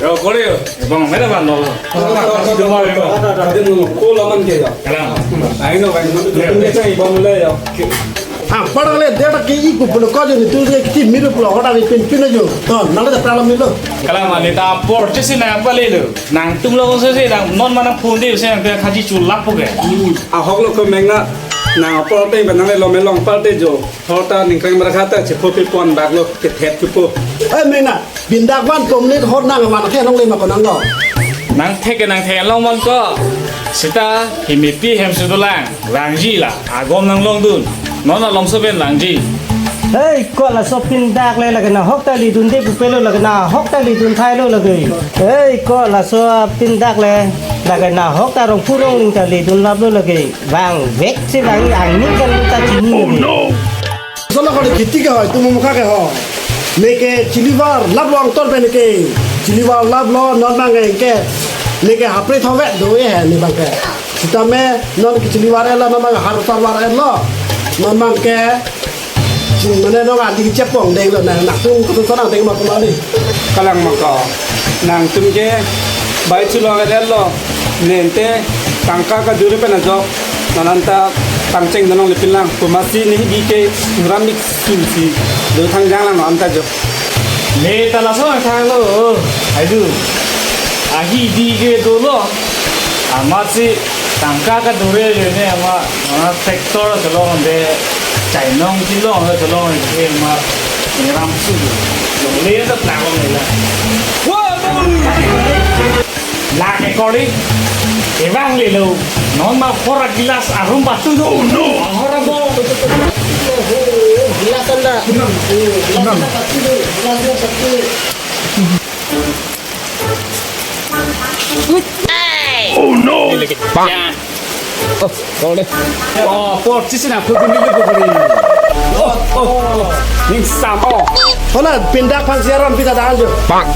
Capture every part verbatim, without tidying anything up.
Kore, bang, mera bang, no. Ko laman ke ya. Kalang. Ai no, ai no. Ke sa ibang le ya. Ah, pada le dia tak ke iku pulo ko je ni tu je kiti miru pulo ko ta ni pin pin ajo. To, nang le ta pala milo. Kalang mane ta apor che si nang pale lo. Nangtum lo se se nang non manang phone de se nang te khaji chulap po ke. Ahok lo ko mengna nang apor te ba nang le lo melong pal te jo. Thor ta ningkreng mara kha ta chepho pi pon bak lo kethet chupo. Eh, mengna, bindak van komlet hor nang van ke nong le ma ko nang lo. Nang thek ke nang thek long man ko. Sita himipi hem sudolang. Langji la. Agom nang longdun. Non alom so pen langji. Hei, ko laso bindak le lake nahok ta lidun de pupe lo lake nahok ta lidun thai lo lake. Hei, ko laso bindak le lake nahok ta rong purong ling ta lidun lap lo lake. Bang vek si bang angning kan ta chini. Oh no. Solo kali kheti ke hoi, tu mumukha ke hoi. Neke chilivar lap lo angtor pen ke. Chilivar lap lo non bang ke. Neke hapre thovet do ye he ni bang ke. Sitame non ke chilivar lo non bang har sarvar lo. Non bang ke. Chin mane nong adi chepong deng lo nang nangtum kutu sonang deng ma kumali. Kalang ma ko. Nangtum ke bai chulo ngadel lo. Nente tangka ka duri pen ajok. Nananta tangcheng nanong lepin lang. Kumasi ni bi ke uram mik sul si. Do thangjang lang anta jo. Ne ta laso thang lo. Ai du. Ahi di ke dolo. Amatsi tangka ka dure je ne ama, ama tractor cholong de, chainong cholong de cholong de ama, ngeram su. Longle ta plak longle la. Wah, boli. La ke kori. Evang le lo. Non ma hora gilas arum batu do. Oh no. Hora bo. Gilas anda. Gilas anda batu do. Gilas anda batu. Oh no! Bang. Oh, kau deh. Oh, porsi sini aku gini dulu kali. Oh, oh, oh. Ning sam, oh. Hola, pindak phan siaran pita dah aja. Bang.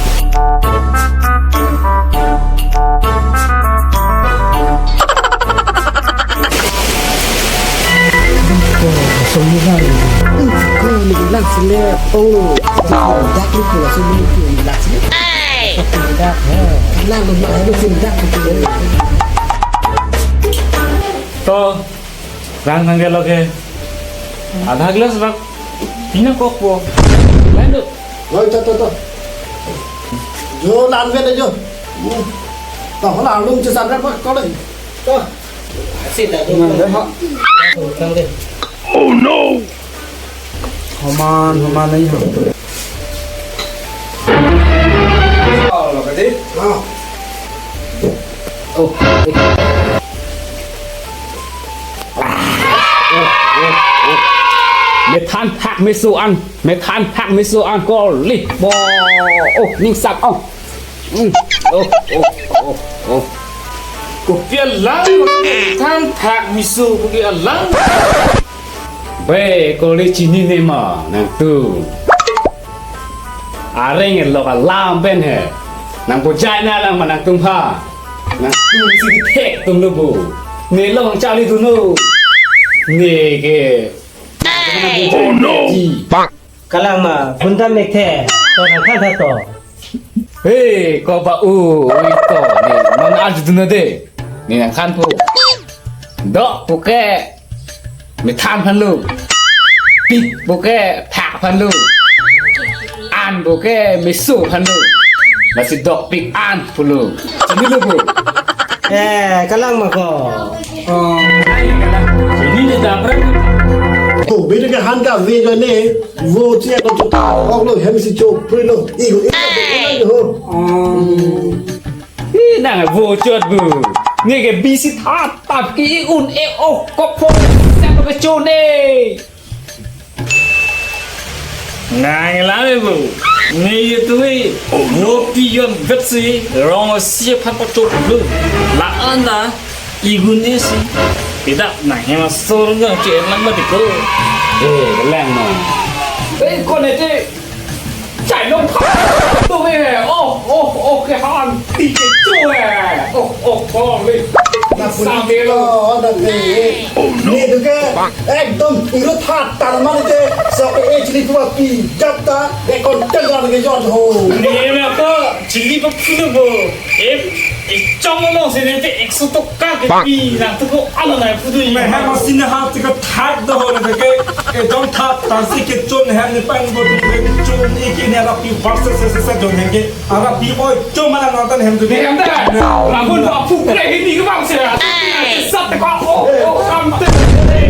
Ko, semua hari. Ko ni lang sini. Oh, dak ni pula semua ni lang sini. Pindak, ha. Lang rumah itu pindak itu. To, rang nangke loke. Adha glass bak. Pina kokpo. Lain do. Oi, to, to, to. Jo, lan vet jo. To, hola, lum chesan vet bak, kole. To. Asi ta. Nang deh, ha. Tang deh. Oh no! Homan, homan nahi ho. Oh, lo ka di? Ah. Oh. Oh, oh, oh. Methan phak meso an, methan phak meso an kali. Bo. Oh, ning sak, oh. Hmm. Oh, oh, oh, oh. Kopi alang, than thak miso kopi alang. Be, kali chinine ma, nangtum. Areng elok alam pen he. Nang bujai na lang ma nangtum ha. Nangtum si thek tum lo bu. Ne long chali tu no. Ne ke. Oh no. Bang. Kalang ma, bunda mekthe, to nangkhan tha to. He, ko ba u, ui to, ne, non arju dun de, ne nangkhan po. Dok puke, methan phan lo. Pik puke, phak phan lo. An puke, meso phan lo. Lasi dok pik an pulo. Chini lo po. Eh, kalang ma ko. Oh. Ini ni dapur. To, bini ke han ka ve jo ne, vo che ko chuta, ok lo hem si cho, pri lo, i, i, i, ho. Oh. Ni nang vo chot bu. Ni ke bisi tha, tap ki i un e, oh, ko pho, sa ko cho ne. Nang lame bu. Ni ye tu i. Mo pion vetsi rong si phan pa chok lu. La anda iguni si. Idak nang hema sor nang che lang ma diko. Eh, lang no. Eh, kone te. Chai no pha. Tu me. Oh, oh, oh, ke han. Ti ke chu he. Oh, oh, oh, me. Samelo. Oh, dati. Ne duke ekdom irut hat tarman ite sok e chili tua pi jap ta e konten la ke jot ho. Ne na to chili pa phunu bo. E e chong lo se ne te ekso toka ke pi na to ko ala na phunu. Me ha masin ha te ka thak do ho ne ke e dong thak ta si ke chun hem ne pan bo ke chun e ke ne la pi versus se se jon hem ke. Ara pi oi, chuma na nonton hem tu. Hem ta. Lagun ba puk le hini ke bang se. Sat ko. Oh, oh, kam te.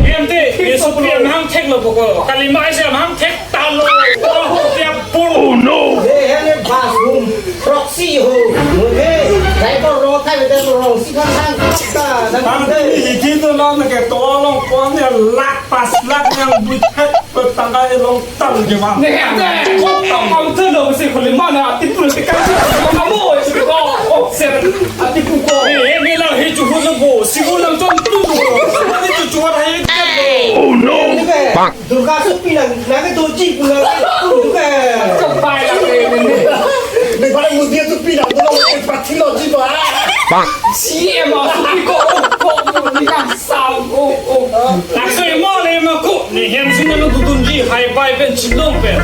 Hem te. Ye so pi ham thek lo ko. Kali mai se ham thek ta lo. Oh, oh, ya pur. Oh no. He he ne bathroom proxy ho. Mungkin saya ko ro thai betul ro si kan kan. Ta dan. Tang te hi ki to long ke to long ko ne lakh pas lakh yang buat. Petangka elong tal ke bang. Ne, ate, kok tong kong te lo si kuli mana ati pun tekan si kong kamu si ko. Oh, ser ati pu ko. Eh, eh, ne lang he chuhu lo bo. Si ko lang chong tu. Ni tu chuhu hai ke bo. Oh no. Bang. Durga supi lang, na ke doji pun lang. Tu ke. Kok bai lang ne, ne, ne. Ne pada mudia supi lang, tu lo ke pati lo ji ba. Bang. Si ema supi ko, ko, ko, ni kan sam, oh, oh. Laso emo le emo ko, ne hem sing nang dudunji, hai bai pen chilong pen.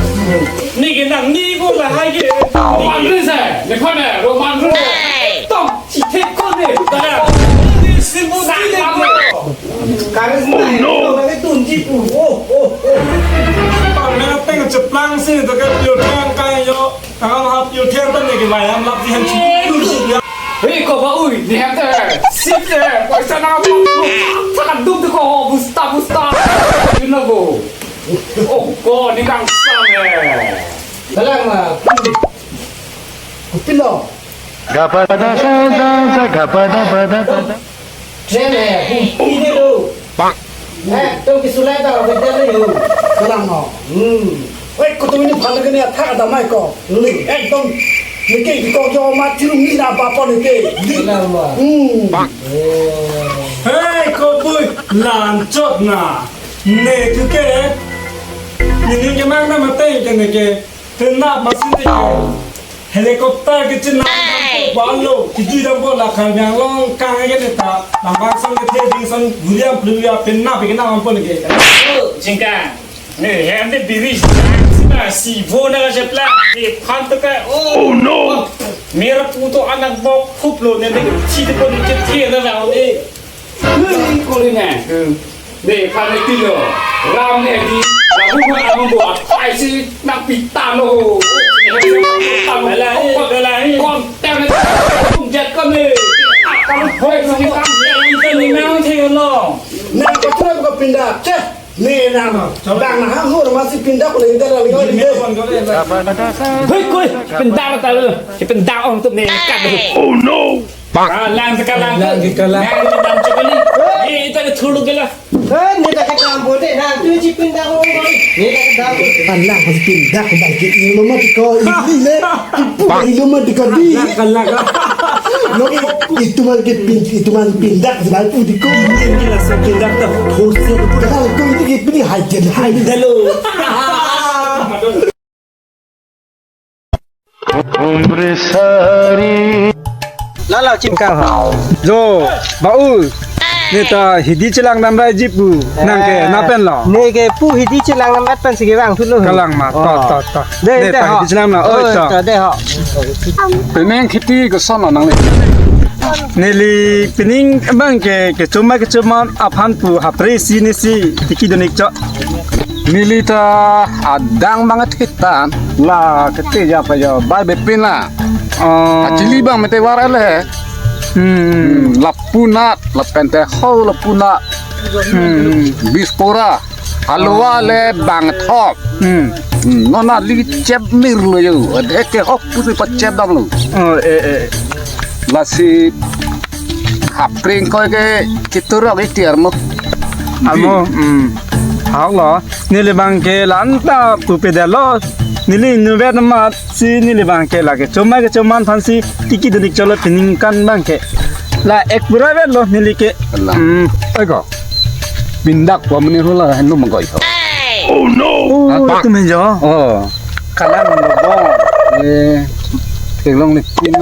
Ne ke nang ni ko la hai ke. Roman Reigns eh, ne kone, Roman Reigns. Tong, si thek ko ne. Tara. Ni si bo di le ko. Karis na, oh, no. Nang ke tunji pu. Oh, oh, oh. Pang na teng cheplang si, to ke pio thang kai yo. Tang hap pio thang ta ne ke bai ham lap di han chi. Hei, ko ba ui, ni hem te, sip te, paisa na ba, thak dum te ko, busta, busta. You know go. Oh, ko ni kang sam eh. Balang ma. Kupilo. Ga pa da sa da sa ga pa da pa da pa da. Train eh, hum, ini lo. Bang. Eh, tong kisulai ta, betul lo. Kalang no. Hmm. Oi, kutum ini phan ke ne athak ada mai ko. Hmm. Ekdom. Nike ko jo ma tiru ni na ba pon ke. Kalang ma. Hmm. Bang. Oh. Hei, ko bui, lan chot na. Ne tu ke. Ni ni ke mang na ma teng ke ne ke. Tenap masin te ke. Helicopter ke chenam dampo balo, kejui dampo la Karbi Anglong kang ke ne ta, nang bang son ke the ding son guliam pluya penap ke nam dampo ne ke. Oh, jingkang. Ne hem de biri sina si vo na je pla, ne phan to ka. Oh no. Mera puto anak bok khup lo ne de chi de pon ke the na na ne. Hei, kuli ne. Hmm. Ne, phan ne tilo. Ram ne di. Labu ma ambo apai si nang pitano. Bela hi, bela hi. Konten ne. Tum jet kon ne. Akal hoi si kam. Ita ni nang the lo. Nang ko tura ko pinda. Che. Ne nang no. Dang na ha hur ma si pinda ko le inda la. Hei, kuli. Pinda ta lo. Si pinda ong tu ne kat. Oh no. Kalang, kalang. Kalang, kalang. Nang ni dam chokoli. Ye, ita ke thulu ke la. Eh, ne ta ke dam bo de, nang tu chi pinda ko. Ne ta ke dam bo. Kalang, pas pinda ko bang ke ilo ma tiko, ili le. Ipu ilo ma tiko di. Kalang, kalang. No, itu man ke pin, itu man pinda, sebab pu tiko. Ini ke la sa pinda ta, hosi. Kalau ko itu ke pini hai jen, hai dalo. Umre sari. Lalo chingkang ha. Jo, ba u. Ne ta hidi chelang dam rai ji pu. Nang ke, eh, na pen lo. Ne ke pu hidi chelang dam at pen si ke bang thu lo. Kalang ma, to, oh, to, to. De, ne de ta ho. Hidi chelang na, oi, oh, to. To, de ho. Penang kheti koson lo nang le. Neli pening bang ke, kechoma kechoma aphan pu hapre si ne si tiki donik cho. Neli ta adang bang thit tan la kete ja pa ja bai be pin la. Oh. Achili bang mete war ale. Hmm. Hmm, lapu nat, lapen te ho lapu nat. Hmm. Bispora. Halwa le bang thok. Hmm. Hmm. Non neli chep mir lo yo. Ade ke ho pusi pa chep dam lo. Oh, eh, eh. Lasi hapring ko ke kiturok itiar mo. Amo, hmm. Hau lo, neli bang ke lanta pu pedalo. Neli nuber namat si neli bang ke la kechoma kechoma aphan si tiki donik cholo peningkan bang ke. La ek pura ber lo neli ke. La. Hmm. Oi ko. Pindak wa mene hula hanu mangkoi ko. Oh no. Oh, apa? Tu menjo. Oh. Kalang lo bo. Eh. Teglong ni pin.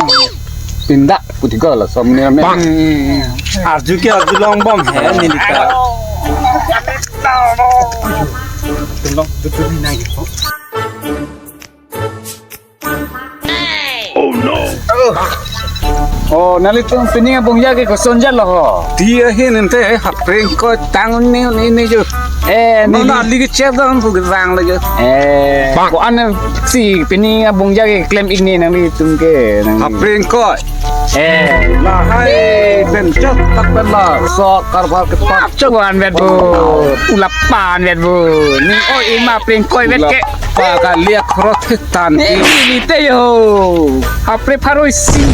Pindak pu tiko la som ne me. Bang. Hmm. Arju ke arjulongbom he neli ta. Oh, nanglitum pining abungja ke koson jalo ho? Ti ahin ente hapre ingkoi tang un-e un-e ne jo. Eh, non neli ali ke chet dam pu ke vang le jo. Eh, ko-an si pining abungja ke klem ik ne nanglitum ke nang. Hapre ingkoi. Eh. Lahai pen chot tak pen la. So karbar ke tak. Chok an vet bu. Ulap pan vet bu. Ni oi ima hapre ingkoi vet ke. Ulap pa ka liak rot hitan. Ni ni te yo. Hapre pharo isi.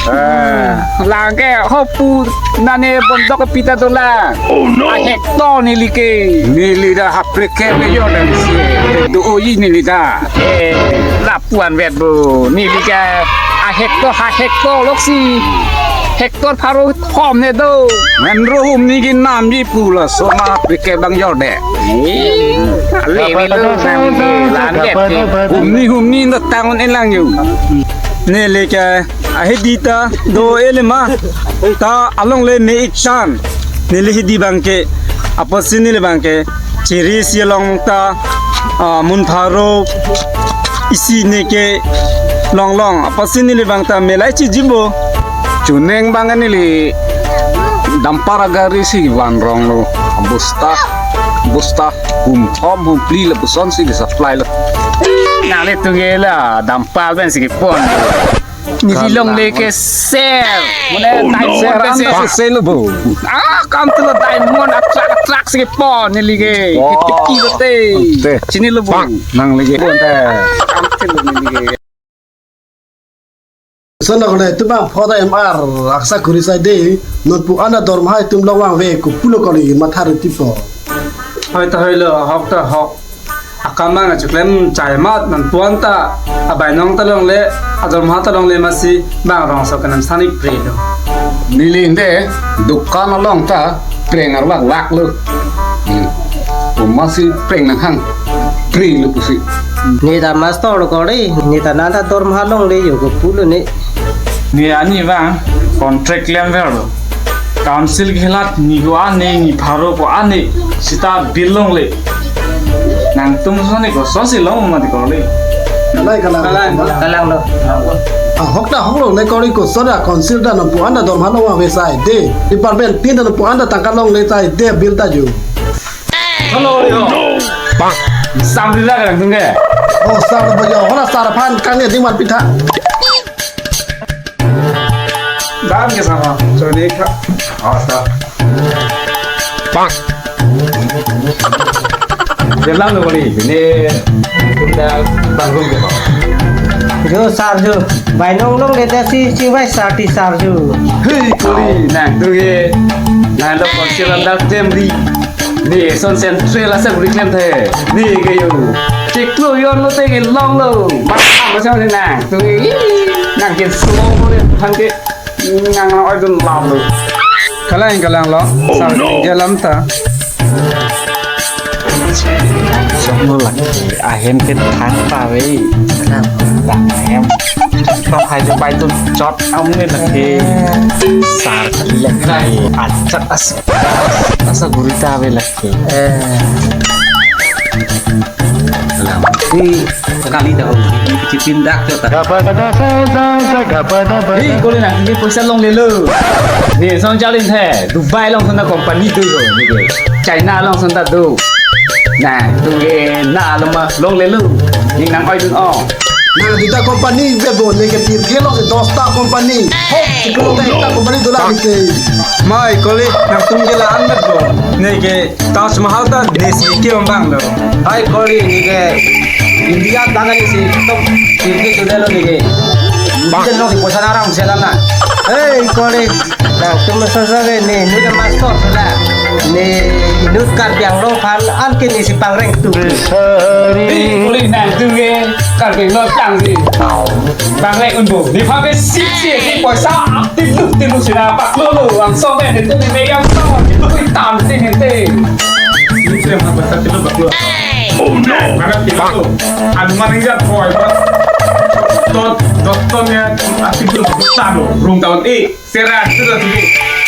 Eh. Lang ke hopu nane bondok pita dolang. Oh no. Ahek to neli ke. Neli ta hapre ke be yo dan si. Tu oi neli ta. Eh, lapu an vet bu. Neli ke ahek to, ahek to loksi. Hektor pharo thom ne do. Menro humni ke namji pu laso ma hapre ke bang jorde. Eh, ale mi lo nang ke lan vet ke. Humni humni no tang un-e lang yo. Neli ke ahidi ta do-e le ma. Ta along le me ik tan. Neli hidi bang ke. Apotsi neli bang ke. Chiri si along ta, ah, mun pharo isi ne ke longlong. Apotsi neli bang ta melai chiji bo. Chuneng bang neli dampar agari si van rong lo. Bosta, bosta, hum thom, hum phli lapuson si ke supply lo. Nanglitum ke la dampar pen si kepon. Neli longle ke sel. Mane diamond sel pen si. Sel lo bo. Ah, kam tu lo diamond atrak atrak si kepon neli ke. Wow. Kitiki lo te. Te. Chini lo bo. Bang, nang lagi bo te. Kam tu lo neli ke. Son na kone tu bang phoda M R aksa kuri sai de non pu ana dorma hai tum long vang ve ku pulo kali matha re tipo. Hoi ta hoi lo, hok ta hok. Akam bang na chuklem chai mat non puan ta, abai nong ta longle, adorma ta longle masi bang rong so kanam sani pre lo. Neli inde dukan along ta preng arlak lak lo. Hmm. Pu masi preng nang hang pre lo pusi. Ne ta master lo kori, ne ta nanta dorma longle yo ko pulo ne. Ne ani bang contract klem ver lo. Council ke helat ni ko ane ni pharo ko ane sita bill longle. Nangtum sone ko sosi long ma di kori. Kalai kalang. Kalang, kalang lo. Ah, hok ta hok longle kori ko soda council ta non pu anta dorma long vang ve sai de. Department tin ta non pu anta tangka longle sai de bill ta ju. Hello, yo. Bang. Samri la kan tung ke. Oh, sar ba yo. Hona sar phan kang ne ding wan pitha. Dan ke sama. So ni ka. Oh, sa. Bang. Jalan lo ni. Ni tunda bang rum ke. Jo sar jo. Bai nong longle ta si si bai sar ti sar jo. Hei, kori. Nangtum ke. Nang lo konsiran dak jemri. Ne son central asa guri klem the. Ne ke yo. Chiklo yon lo te ke longlo. Masa masa ne nang. Tu nang ke slow mo ne han ke nang na oi dun lam lo. Kalang kalang lo. Oh, sar no. Ke lam ta. Song lo lagi. Ahem ke thang ta ve. Nang. Nang ahem. Chot hai jo bai tu chot aum ne lagi. Sar lagi. Achat as. Asa gurita ave lagi. Eh. Alam. Si sekali dah. Chipin dak chot ta. Gapa gapa sa sa sa gapa gapa. Hei, kori na, ne poisa longle lo. Ne son jalin the. Dubai along son ta company do lo. Ne ke. China along son ta do. Nangtum ke na alama longle lo. Ning nang oi dun o. Nang duta company ve bo, ne ke pirke lo ke dosta company. Ho, chiklo ta ekta company dola ke. Mai kori nangtum ke la-an vet bo. Ne ke Taj Mahal ta ne si ke bang lo. Hai kori ne ke India ta ne si to pirke ke lo ne ke. Bang. Ke lo ke poisa na ram se la na. Hei kori. Nangtum masa sa ke ne, ne ke master sudah. Ne inut Karbi Anglong aphan an ke ne si pangreng tu. Hei, kori nangtum ke Karbi Anglong tang si. Pangreng un bo. Ne aphan ke si si si poisa tilu tilu si na pak lo lo. Langsung ke ne tu ne yang so. Itu tam si ne te. Ini sudah mah poisa tilu pak lo. Oh no. Mana tilu lo. Anu mana yang boy. Dot dot ton ya. Tilu lo. Rung tahun eh. Sera, sera sige.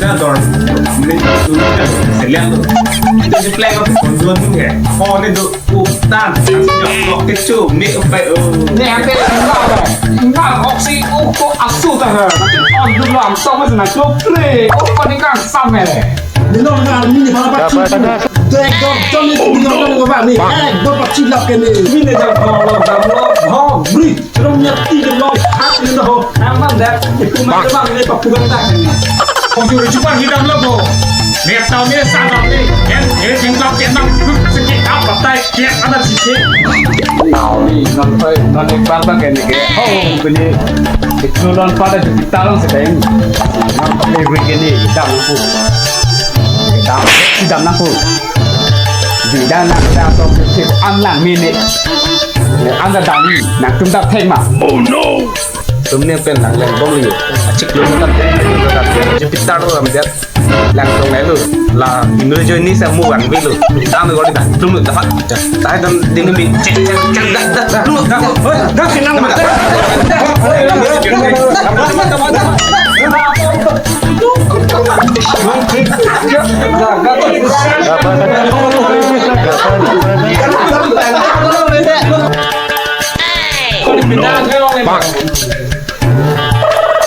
Dah dor, ini tu dah selian tu. Itu je play ko konjon tu ke. Oh, ini tu utan. Kasih nyok ke cu, mi upai, oh. Ne ante enggak ada. Enggak, oksi uko asu ta ha. Nanti on dulu am tong mas na clok play. Oh, panik kan sam eh. Nilong na army ni bala pachu. Dek dok jong ni nilong na ko ba ni. Ek dok pachu lap ke ni. Mi ne jam ho lo jam lo ho bri. Rong nya ti de lo hat ni lo ho. Amang dak ipu ma bang ni papu bang dak ni. Kong ju ju pan hidam lo ho. Mek tau ni sa lo ni. Em, em sing klap chen nang. Sing ki ap patai. Kiak anak sisi. Nau ni non oi non ek bar bang kene ke. Oh, kene. Itu lon pada juta lang sedang. Nang kene weekend ni dam pu. Dam, dam nang pu. Di dam nang da to sip an lang mini. An da dam ni nang tum da thek ma. Oh no. Tum ne pen lang lang bom liyo. Achik lo kan. Jupiter lo am dia. Lang tong lai lo. La Indonesia ini saya mau kan lo. Kita ambil kalau kita belum dapat. Saya dan di ini cek cek cek dah dah dah. Lu dah. Dah silang mata.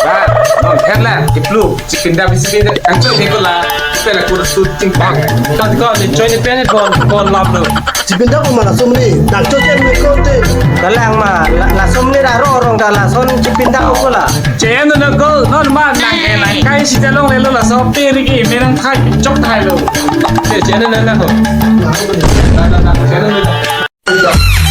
Bang, non khen la, kiplu, chipinda bisi bisi, angcho ke ko la, pela kur su ting pang. Kat ko ni choi ni pen bon bon lap lo. Chipinda ko mana sumni, nang choi chen ni ko te. Kalang ma, la, la sumni ra ro rong da la son chipinda ko la. Chen na ko, non ma nang ke la, kai si jalong le lo la so te ri ki, me nang thai, chok thai lo. Che chen na na ko. Na na na, chen na.